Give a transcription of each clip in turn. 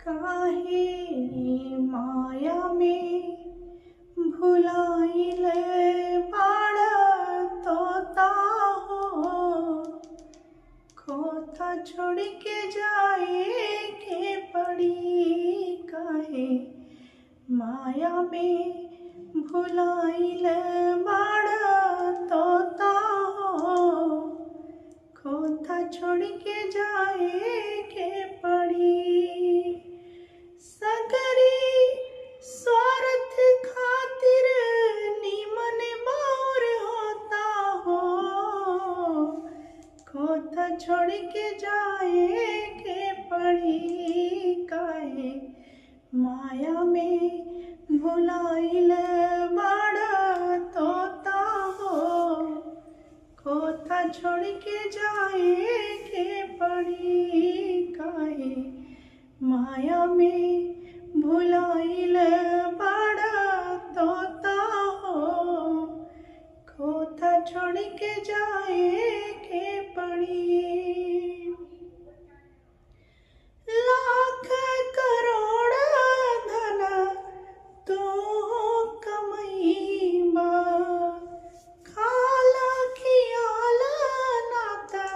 काहे माया में भुलाइल बाड़ तोता हो, खोता छोड़ के जाए के पड़ी। काहे माया में भुलाइल बाड़ तोता हो, खोता छोड़ के जाए के पड़ी। सगरी स्वार्थ खातिर नीमन बाउर होता हो, खोता छोड़ के जाए के पड़ी। काहे माया में भुलाइल बाड़ तोता हो, खोता छोड़ के जाए के पड़ी। काहे माया में भुलाइल बाड़ तोता हो, खोता छोड़ के जाए के पड़ी। लाख करोड़ धन तू कमैबा, खाला खियाला नाता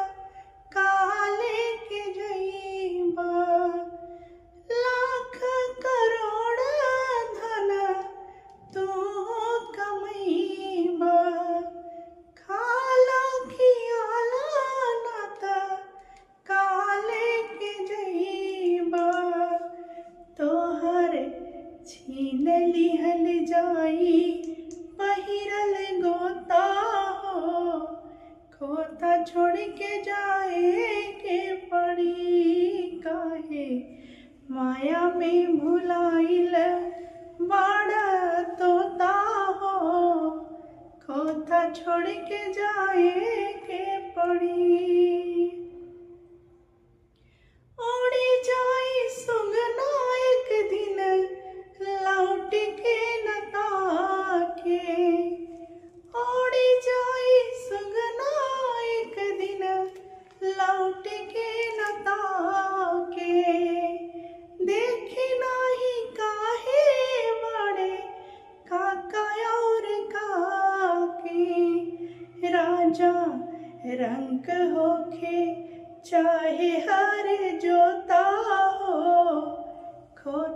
काले के जईबा। लाख करोड़ धन तू कमैबा, खाला खियाला नाता काले के जईबा। तोहर छीन लिहल जाई पहिरल गोता हो, खोता छोड़ के जाए के पड़ी। काहे माया में भुलाइल बाड़ तोता हो, खोता छोड़ के जाए के पड़ी। उड़ी जाई सुगना एक दिन लौट के न ताके, उड़ी जाई सुगना एक दिन लौट के न ताके। देखी नाही काहे बड़े काका और काकी, राजा रंग होखे चाहे हर जोता हो, खोता